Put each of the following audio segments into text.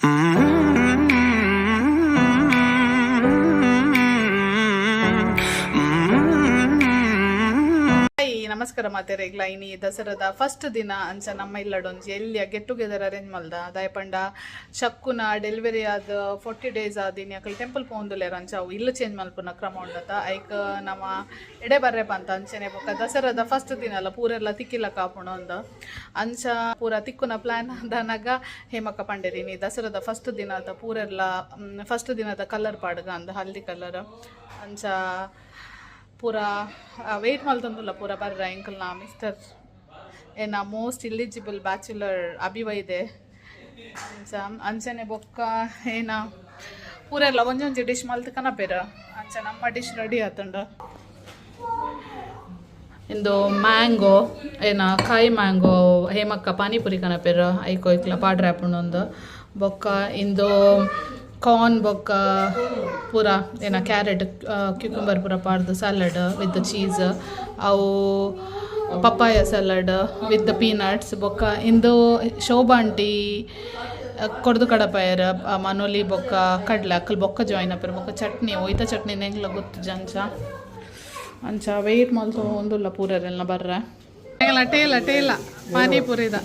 Hi, ನಮಸ್ಕಾರ ಮಾತೆರೆಗ್ಲ. ಇನಿ ದಸರಾದ first ದಿನ. ಅಂಚ ನಮ್ಮ ಇಲ್ಲಡೊಂಜಿ ಎಲ್ಯ ಗೆಟ್ ಟುಗೆದರ್ ಅರೇಂಜ್ ಮಲ್ದ. ದಾಯೆ ಪಂಡ ಶಕ್ಕುನ ಡೆಲಿವರಿ ಆದ್ 40 ಡೇಸ್ ಆದಿನಿ. ಅಕಲ್ ಟೆಂಪಲ್ ಪೋಂದುಲ್ಲೆರ್. ಅಂಚ ಅವು ಇಲ್ಲು ಚೇಂಜ್ ಮಲ್ಪುನ ಕ್ರಮ ಉಂಡತ, ಐಕ್ ನಮ್ಮ ಎಡೆ ಬರ್ರೆ ಪಂತ. ಅಂಚನೆ ಬೊಕ್ಕ ದಸರಾದ ಫಸ್ಟ್ ದಿನ ಅಲ್ಲ, ಪೂರೆಲ್ಲ ತಿಕ್ಕಿಲ್ಲ ಕಾಪುಣ ಅಂದ. ಅಂಚ ಪೂರ ತಿಕ್ಕುನ ಪ್ಲಾನ್ ದಾನಗ ಹೇಮಕ್ಕ ಪಂಡೆರ್, ಇನಿ ದಸರಾದ ಫಸ್ಟ್ ದಿನ ಅತ, ಪೂರೆಲ್ಲ ಫಸ್ಟ್ ದಿನದ ಕಲರ್ ಪಾಡ್ಗ ಅಂದ, ಹಲ್ದಿ ಕಲರ್. ಅಂಚ ಪೂರ ವೆಯ್ಟ್ ಮಲ್ತೊಂದುಲ್ಲ ಪೂರ ಬರ್ರ. ಎಂಕಲ್ನ ಮಿಸ್ಟರ್ ಏನ ಮೋಸ್ಟ್ ಇಲಿಜಿಬಲ್ ಬ್ಯಾಚುಲರ್ ಅಭಿವೈದೆ. ಅಂಚ ಅಂಚನೆ ಬೊಕ್ಕ ಏನ ಪೂರೆಲ್ಲ ಒಂಜೊಂಜಿ ಡಿಶ್ ಮಲ್ತ್ ಕನಪೇರ. ಅಂಚ ನಮ್ಮ ಡಿಶ್ ರೆಡಿ ಆತುಂಡ. ಇಂದು ಮ್ಯಾಂಗೋ ಏನ ಕಾಯಿ ಮ್ಯಾಂಗೋ. ಹೇಮಕ್ಕ ಪಾನಿಪುರಿ ಕನಪೇರ, ಐಕೋ ಐಕ್ಲ ಪಾಡ್ರೆ ಆಪುಂಡು. ಬೊಕ್ಕ ಇಂದು ಕಾರ್ನ್ ಬೊಕ್ಕ ಪೂರ ಏನ ಕ್ಯಾರೆಟ್, ಕ್ಯೂಕುಂಬರ್ ಪೂರ ಪಾಡ್ದು ಸ್ಯಾಲಡ್ ವಿತ್ ಚೀಸ್. ಅವು ಪಪ್ಪಾಯ ಸ್ಯಾಲಡ್ ವಿತ್ ಪೀನಟ್ಸ್. ಬೊಕ್ಕ ಇಂದು ಶೋಭಾ ಆಂಟಿ ಕೊರ್ದು ಕಡಪಾಯರ್ ಮನೋಲಿ ಬೊಕ್ಕ ಕಡ್ಲೆ. ಅಕ್ಕಲ್ ಬೊಕ್ಕ ಜಾಯಿನ್ ಆಪೆರ್. ಬೊಕ್ಕ ಚಟ್ನಿ, ಒಯ್ತ ಚಟ್ನಿ ಎಂಕ್ಲ ಗೊತ್ತು. ಅಂಚ ಅಂಚ ವೆಯ್ಟ್ ಮಲ್ತೊಂದುಲ್ಲ ಪೂರೆಲ್ಲ ಬರ್ರೆ. ಟೇಲ ಟೇಲ ಪಾನಿಪುರಿದ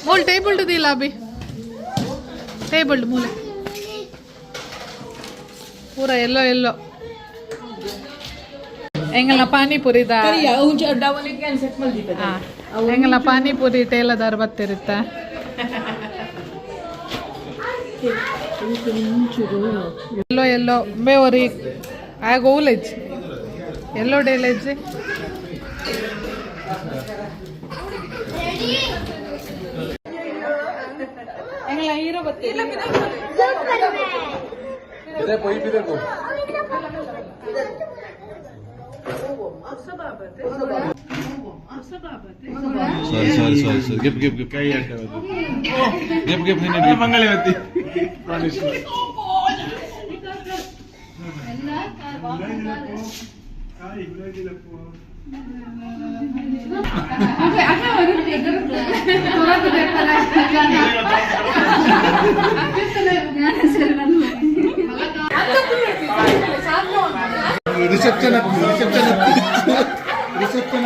ಮೂಲ್ ಟೇಬಲ್ ದಿಲ್ಲ ಅಭಿ, ಟೇಬಲ್ ಮೂಲೆ ಪೂರ ಎಲ್ಲೋ ಎಲ್ಲೋ ಎಂಗಲ್ನ ಪಾನಿಪುರಿದ. ಎಂಗಲ್ನ ಪಾನಿಪುರಿ ಟೇಲದಾರ್ ಬತ್ತಿರುತ್ತೆ. ಎಲ್ಲೋ ಎಲ್ಲೋ ಬೇ ಒರಿ ಆಗ ಓಲೇಜ್ ಎಲ್ಲೋ ಡೇಲೇಜ್. ಎಂಗಲ ಹೀರೋ ಬತ್ತಿಲ್ಲ. देखो. Sorry, sorry, sorry, sorry. Give, give, give. Give, give, give. ಮಂಗಳವತಿ. Reception, reception, reception.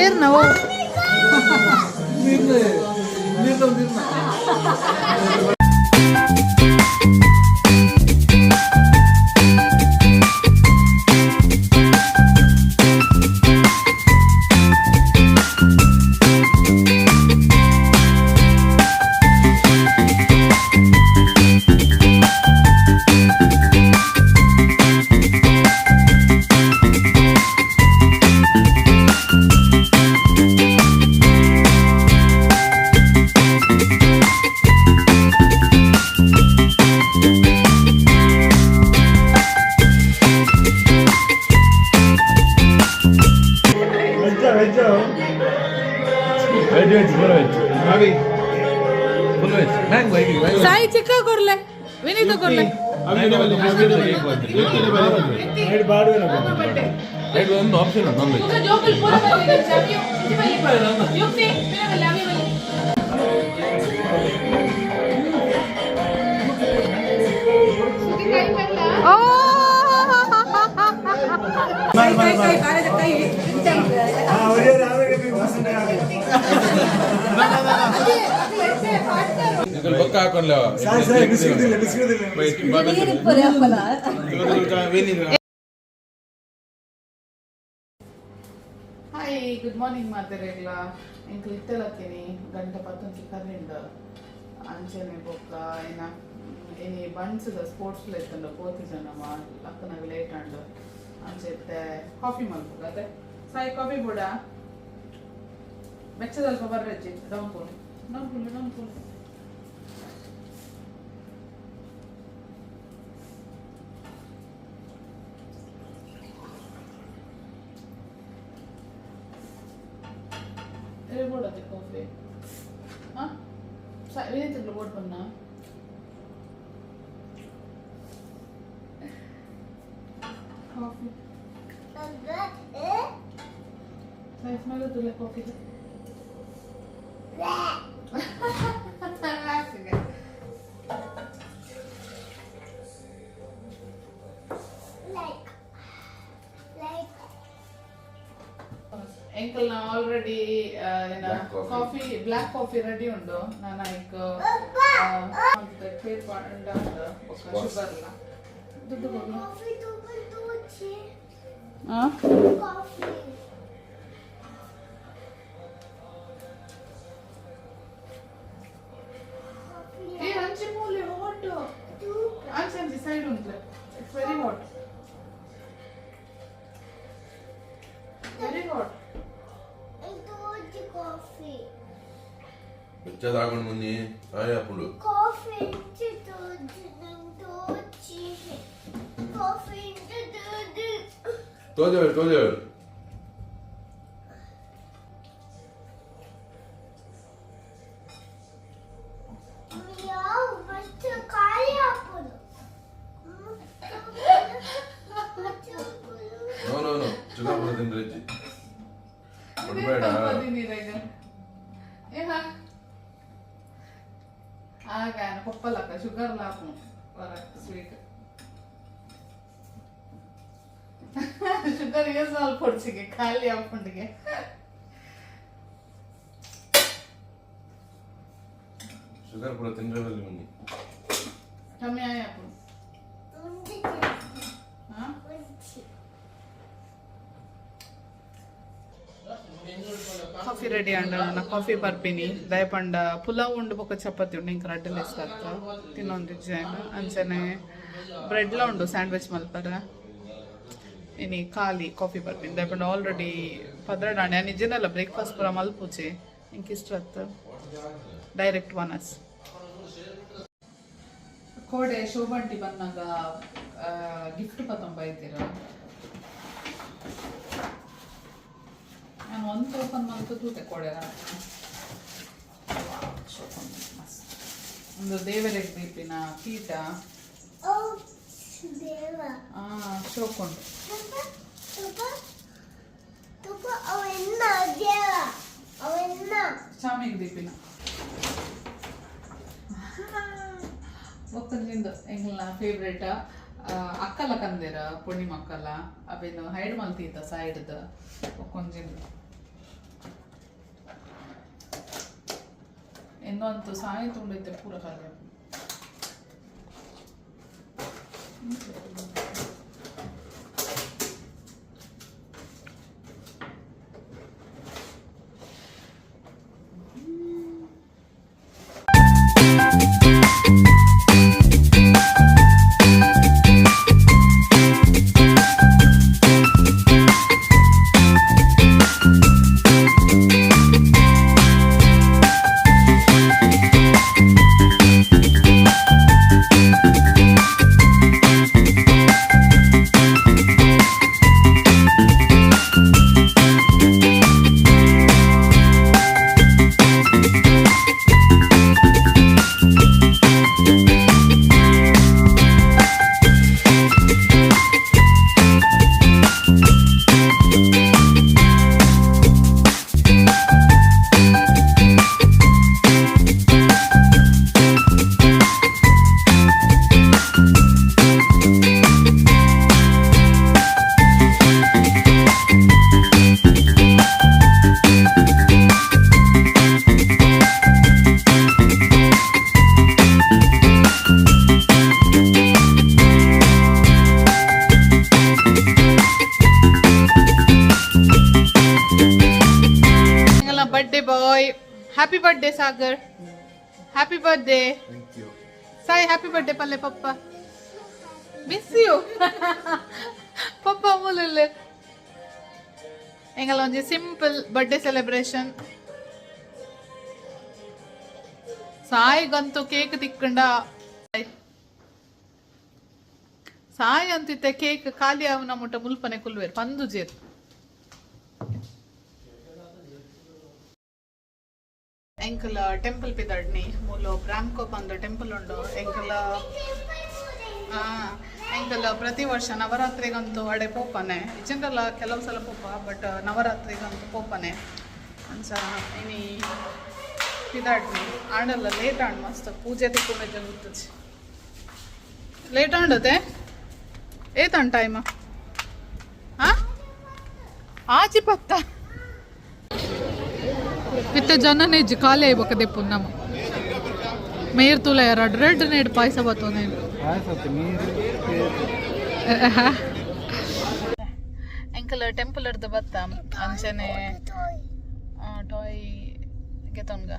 ಏರ್ ನಾವು. Veg, veg, full veg. Full veg. Mango. Sai ಚಿಕ್ಕ ಕೊರ್ಲೆ, ವಿನೀತ ಕೊರ್ಲೆ. ಐಟ್ ಒಂದು ಆಪ್ಷನ್ ಉಂಟು ನಾನ್ ವೆಜ್. ಬೊಕ್ಕ ಹಾಕೊಂಡ್ಲ. ಹಾಯ್, ಗುಡ್ ಮಾರ್ನಿಂಗ್ ಮಾತೆರೆಗ್ಲ. ಎಂಕ್ಲು ಇತ್ತೆಲಕ್ಕಿನಿ ಗಂಟೆ ಪತ್ತೊಂಜಿ ಕರಿಂಡ್. ಅಂಚನೆ ಬೊಕ್ಕ ಏನ ಇನಿ ಬನ್ಸ್ದ ಸ್ಪೋರ್ಟ್ಸ್ ಇತ್ತಂಡ ಪೋತಿ ಜನಮ ಲಕ್ಕನಾಗ ಲೇಟ್ ಅಂಡ್. ಅಂಚೆ ಇತ್ತೆ ಕಾಫಿ ಮಲ್ಪುಗ ಅದೇ. ಸಾಯಿ, ಕಾಫಿ ಬೋಡ? ಬೆಚ್ಚದಲ್ಪ ಬರ್ರಜ್ಜಿ. ಡೌನ್ ಪೋಲಿ, ಡೌನ್ ಪೋಲಿ, ಡೌನ್ ಪೋಲಿ. ಎಲ್ಲಿ ಬೋಡತ್ತೆ ಕಾಫಿ? ಹಾಂ, ವಿನೀತ್ಗಳು ಬೋಟ್ ಬನ್ನ. ಕಾಫಿ ಸಾಯಿ, ಸ್ಮೆಲ್ ತುಲೆ ಕಾಫಿ. Like, like. ಎಂಕಲ್ನ already Black coffee. Coffee, black coffee ready ಉಂಡು. ನಾನು ಐಕ್ ಕ್ಲಿಯರ್ ಶುಗರ್ ಇಲ್ಲ, ದುಡ್ಡು ಕೊಡು. Coffee to ಆ? Coffee. ಏ, ಅಂಚೆ ಮೂಲೆ ಹಾಟ್. ಅಂಚೆ ಅಂಚೆ ಸೈಡ್ ಉಂಟು. It's very hot, very hot. Coffee. ಬೆಚ್ಚದ ಹಾಕೊಂಡು ಮುನ್ನಿ ಆಯ್ ಹಾಕೊಂಡು. Coffee coffee. ತೋಜೇಳು, ತೋಜೇಳು. ಯಾವ ಫಸ್ಟ್ ಖಾಲಿ ಹಾಕೋದು. ನೋ ನೋ ನೋ, ಶುಗರ್ ಪೂರ ತಿಂದ್ರೆಜ್ಜಿ ಕೊಡ್ಬೇಡ. ನೀರಾಗ ಏ ಹಾಕ್. ಆಗ ಕೊಪ್ಪಲಕ್ಕ ಶುಗರ್ ಲಾಪು ಸ್ವೀಟ್. ಶುಗರ್ ಯೂಸ್ ಮಲ್ಪೊಡ್ಚಿಗೆ ಖಾಲಿ ಆಪುಂಡಿಗೆ. ಶುಗರ್ ಪೂರ ತಿಂದ್ರೆ ಬಲ್ಲಿ ಮುನ್ನಿ. ಕಮ್ಮಿ ಆಯ್ ಆಪುಂಡು. ಹಾ. ಕಾಫಿ ರೆಡಿ ಅಂಡ, ನಾ ಕಾಫಿ ಪರ್ಪಿನಿ. ದಯಪಂಡ ಪುಲಾವ್ ಉಂಡು ಬೊಕ್ಕ ಚಪಾತಿ ಉಂಡು. ಇಂಕ ರಡ್ಡಲ್ ಇಷ್ಟ ಆತ ತಿನ್ನೊಂದು ಜಾಗ. ಅಂಚನೆ ಬ್ರೆಡ್ಲ ಉಂಡು ಸ್ಯಾಂಡ್ವಿಚ್ ಮಲ್ಪರ. ಇನಿ ಖಾಲಿ ಕಾಫಿ ಪರ್ಪಿನಿ. ದಯಪಂಡ ಆಲ್ರೆಡಿ 12 ಆಂಡ್. ನಿಜನಲ್ಲ ಬ್ರೇಕ್ಫಾಸ್ಟ್ ಪೂರ ಮಲ್ಪುಜೆ, ಇಂಕ ಇಷ್ಟ ಆತ್ ಡೈರೆಕ್ಟ್ ವನಸ್. ಕೋಡೆ ಶೋಭಂಟಿ ಬಂದಾಗ ಗಿಫ್ಟ್ ಪತ್ತೊಂಬ ಇದ್ದೀರ. ನಾನು ಒಂದು ಓಪನ್ ಮಲ್ತು ತೂತೆ ಕೋಡೆ ರಾತ್ರಿ. ಮಸ್ತ್ ಒಂದು ದೇವರಿಗೆ ದೀಪಿನ ಪೀಠ. ದೇವ. ಆ ಶೋಕೊಂಡು. ತುಪ್ಪ, ತುಪ್ಪ, ಅವೆನ್ನ ದೇವ ಅವೆನ್ನ. ಸ್ವಾಮಿಗೆ ದೀಪಿನ ಬೊಕ್ಕಂಜಿಂದು ಎಂಗ್ಲ ಫೇವ್ರೇಟ್ ಅಕ್ಕಲ ಕಂದಿರ ಪೂರ್ಣಿಮ ಅಕ್ಕಲ. ಅವೇನು ಹೈಡ್ ಮಲ್ತೀತ ಸೈಡ್ದ ಬೊಕ್ಕೊಂಜಿಂದು. ಇನ್ನೊಂದು ಸಾಯಿ ತುಂಡೈತೆ ಪೂರ ಖಾಲಿ. Birthday boy. Happy birthday, Sagar. Happy birthday. Thank you. Sai, happy birthday ಪಲ್ಲೆ ಪಪ್ಪ. Miss you ಪಪ್ಪ. ಮೂಲಲ್ಲ ಎಂಗಲ ಒಂಜಿ ಸಿಂಪಲ್ ಬರ್ಡೇ ಸೆಲೆಬ್ರೇಷನ್. ಸಾಯಿಗಂತೂ ಕೇಕ್ ತಿಕ್ಕಂಡ. ಸಾಯಿ ಅಂತಿತ್ತೆ ಕೇಕ್ ಖಾಲಿ ಅವನ ಮುಟ್ಟ ಮುಲ್ಪನೆ ಕುಲ್ವೇರು ಪಂದು ಜೇರ್. ಎಂಕಲ ಟೆಂಪಲ್ ಪಿದಡ್ನಿ. ಮೂಲು ಬ್ರಾಂಕೋ ಪಂದು ಟೆಂಪಲ್ ಉಂಡು. ಎಂಕಲ ಪ್ರತಿ ವರ್ಷ ನವರಾತ್ರಿಗಂತೂ ಅಡೆ ಪೋಪನೆ. ಇಜ್ಜಂಡಲ ಕೆಲವು ಸಲ ಪೋಪ, ಬಟ್ ನವರಾತ್ರಿಗಂತೂ ಪೋಪನೆ. ಅಂಚ ಇನಿ ಪಿದಾಡ್ನಿ. ಆಂಡಲ್ಲ ಲೇಟ್ ಆಂಡ್. ಮಸ್ತ್ ಪೂಜೆ ತಿಕ್ಕು ಗೊತ್ತುಜಿ. ಲೇಟ್ ಆಂಡತೆ. ಏತನ್ ಟೈಮ್? ಹಾ, ಆಜಿ ಪತ್ತ. ಇತ್ತೆ ಜನನೇ ಇಜ್ಜಿ. ಖಾಲಿ ಆಯ್ಬೊಕ ದೆಪ್ಪು ನಮ್ಮ ಮೇರ್ ತೂಲ. ಎರಡು ರೆಡ್ ನೇಡ್ ಪಾಯಸ ಬತ್ತೋನೇನು. ಎಂಕಲ್ ಟೆಂಪಲ್ ಹಿಡ್ದು ಬತ್ತ. ಅಂಚನೆ ಟಾಯ್ ಗೆತೊನ್ಗ.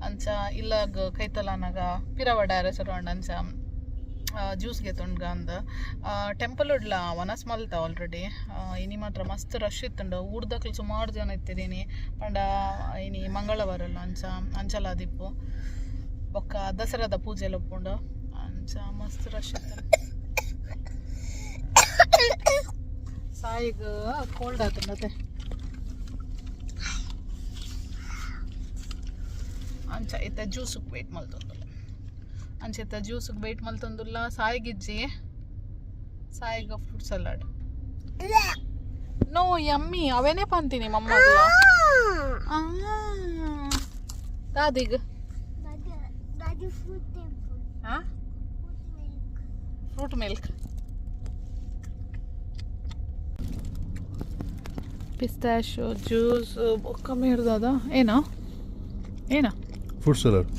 ಅಂಚ ಇಲ್ಲಾಗ ಕೈತಲನಾಗ ಪಿರವಡ ರೆಸ್ಟೋರೆಂಟ್. ಅಂಚ ಜ್ಯೂಸ್ ಗೆತೊನ್ಗ ಅಂದ್. ಟೆಂಪಲ್ ಉಡ್ಲ ವನಸ್ ಮಲ್ತ ಆಲ್ರೆಡಿ. ಇನಿ ಮಾತ್ರ ಮಸ್ತ್ ರಶ್ ಇತ್ತುಂಡು. ಊರ್ದಕ್ಲು ಸುಮಾರು ಜನ ಇತ್ತಿದೀನಿ. ಪಂಡ ಇನಿ ಮಂಗಳವಾರಲ್ಲ, ಅಂಚ ಅಂಚಲಾದಿಪ್ಪು. ಬೊಕ್ಕ ದಸರಾದ ಪೂಜೆ ಎಲ್ಲ ಉಪ್ಪುಂಡು. ಅಂಚ ಮಸ್ತ್ ರಶ್ ಇತ್ತು. ಸಾಯಿಗ್ ಕೋಲ್ಡ್ ಆತುಂಡತೆ. ಅಂಚ ಇತ್ತೆ ಜ್ಯೂಸುಗ್ ವೇಟ್ ಮಲ್ತೊಂದುಲ್ಲ. ಅಂಚ ಇತ್ತೆ ಜ್ಯೂಸುಗ್ ವೇಟ್ ಮಲ್ತೊಂದುಲ್ಲ. ಸಾಯಿಗಿಜ್ಜಿ, ಸಾಯಿಗ ಫ್ರೂಟ್ ಸಲಾಡ್. No yummy. ಅವೇನೇ ಪಂತೀನಿ ಮಮ್ಮಗ್ಲ ದಾದಿಗ್. Daddy, fruit temple. ಹಾ. Fruit milk. Fruit milk, pistachio juice. ಬೊಕ್ಕ ಮೇರ್ದಾದ ಏನೋ ಏನೋ. Fruit salad.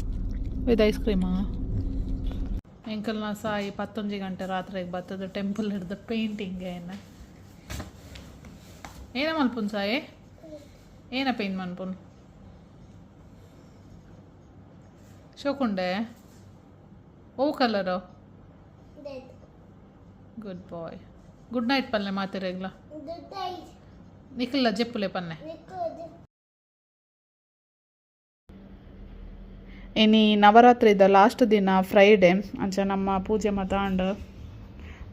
With ice ಕ್ರೀಮಾ? ಎಂಕಲ್ನ Sai 11 ಗಂಟೆ ರಾತ್ರಿಗೆ ಬತ್ತದ ಟೆಂಪಲ್ ಹಿಡ್ದು ಪೇಂಟಿಂಗ್. ಏನ ಏನ ಮಲ್ಪುನ್ ಸಾಯಿ? ಏನ ಪೇಂಟ್ ಮನ್ಪುನ್? ಶೋಕುಂಡೆ. ಓ colour? Red. Good bye. Good night ಪಲ್ಲೆ ಮಾತೆರೆಗ್ಲ. Good night. ನಿಖಿಲ್ಲ ಜೆಪ್ಪುಲೆ ಪನ್ನೆ. Good. ಇನಿ ನವರಾತ್ರಿದ ಲಾಸ್ಟ್ ದಿನ, ಫ್ರೈಡೆ. ಅಂಚ ನಮ್ಮ ಪೂಜೆ ಮಾತಾಂಡ್.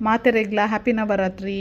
ಮಾತೆರೆಗ್ಲ ಹ್ಯಾಪಿ ನವರಾತ್ರಿ.